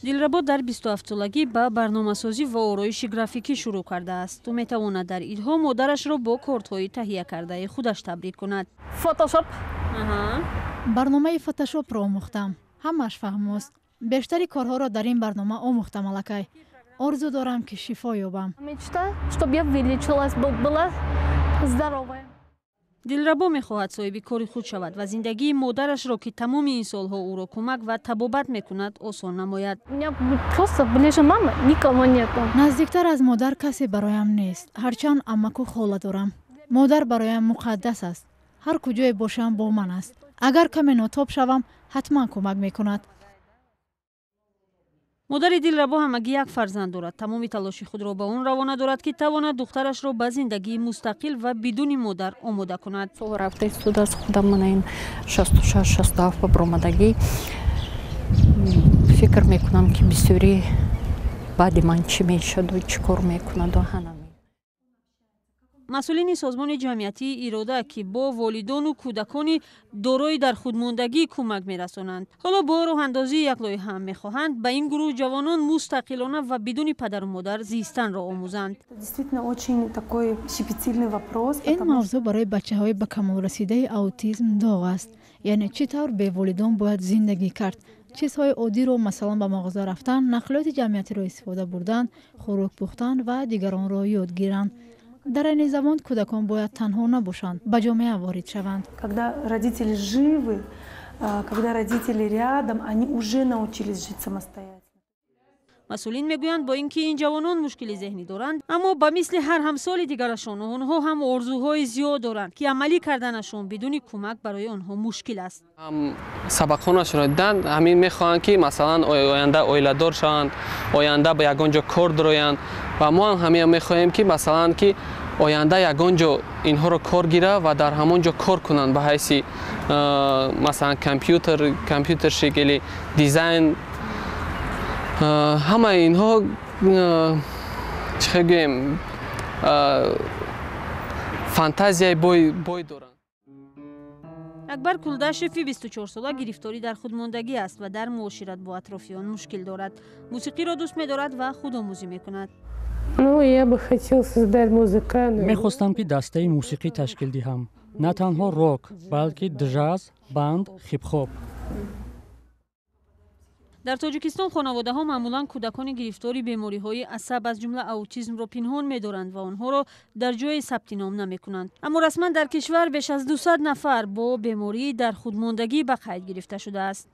Дилрабо дар 27-солагӣ ба барномасозӣ ва ороиши графикӣ шурӯъ кардааст. Ӯ метавонад дар идҳо модарашро бо кортҳои таҳия кардаи худаш табрик кунад. Фотошоп. Барномаи Фотошопро омӯхтам. Ҳамааш фаҳмост. Бештари корҳоро дар ин барнома омӯхтам аллакай. Орзу дорам, ки шифо ёбам. Мечта, чтоб я вылечилась, была здоровая. Дилрабо мехоҳад соҳиби кори худ шавад ва зиндагии модарашро, ки тамоми ин солҳо ӯро кӯмак ва табобат мекунад, осон намояд. Просто ближе мамы никого нету. Наздиктар аз модар касе бароям нест, ҳарчанд амаку хола дорам. Модар бароям муқаддас аст. Ҳар куҷое бошам, бо ман аст. Агар каме нотоб шавам, ҳатман кӯмак мекунад. Модари Дилрабо ҳамагӣ як фарзанд дорад. Тамоми талоши худро ба он равона дорад, ки тавонад духтарашро ба зиндагии мустақил ва бидуни модар омода кунад. Сол рафта истодааст. Худам мана ин 66, 67 ба баромадагӣ. Фикр мекунам, ки бисёрӣ баъди ман чӣ мешаду чӣ кор мекунаду ҳанами. Масъулини созмони ҷамъиятии «Ирода», ки бо волидону кӯдакони дорои дар худмондагӣ кӯмак мерасонанд, ҳоло бо роҳандозии як лоиҳа мехоҳанд ба ин гурӯҳ ҷавонон мустақилона ва бидуни падару модар зистанро омӯзанд. Ин мавзӯъ барои бачаҳои ба камолрасидаи аутизм доғ аст, яъне чӣ тавр беволидон бояд зиндагӣ кард. Чизҳои оддиро, масалан, ба мағоза рафтан, нақлиёти ҷамъиятиро истифода бурдан, хӯрок пухтан ва дигаронро ёд гиранд. Дар айни замон кӯдакон бояд танҳо набошанд, ба ҷомеа ворид шаванд. Когда родители живы, когда родители рядом, они уже научились жить самостоятельно. Масъулин мегӯянд, бо ин ки ин ҷавонон мушкили зеҳнӣ доранд, аммо ба мисли ҳар ҳамсоли дигарашон онҳо ҳам орзуҳои зиёд доранд, ки амалӣ карданашон бидуни кӯмак барои онҳо мушкил аст. Сабақхонашонро дидан, ҳамин мехоҳанд, ки масалан оянда оиладор шаванд, оянда ба ягон ҷо кор дароянд. Ва мо ҳам ҳамин мехоҳем, ки масалан ки оянда ягон ҷо инҳоро кор гира ва дар ҳамон ҷо кор кунанд ба ҳайси масалан компютер, компьютерщик или дизайн. Ҳамаи инҳо, чӣ гӯем, фантазияи бой доранд. Акбар Кулдашеви 24-сола гирифторӣ дар худмондагӣ аст ва дар муошират бо атрофиён мушкил дорад. Мусиқиро дӯст медорад ва худомӯзӣ мекунад. Ну, я бы хотел создать музыкальную. Мехостам, ки дастаи мусиқӣ ташкил диҳам, на танҳо рок, балки джаз, банд, хип-хоп. Дар Тоҷикистон хонаводаҳо маъмулан кӯдакони гирифтори бемориҳои асаб, аз ҷумла аутизмро, пинҳон медоранд ва онҳоро дар ҷое сабти ном намекунанд. Аммо расман дар кишвар беш аз 200 нафар бо бемории дар худмондагӣ ба қайд гирифта шудааст.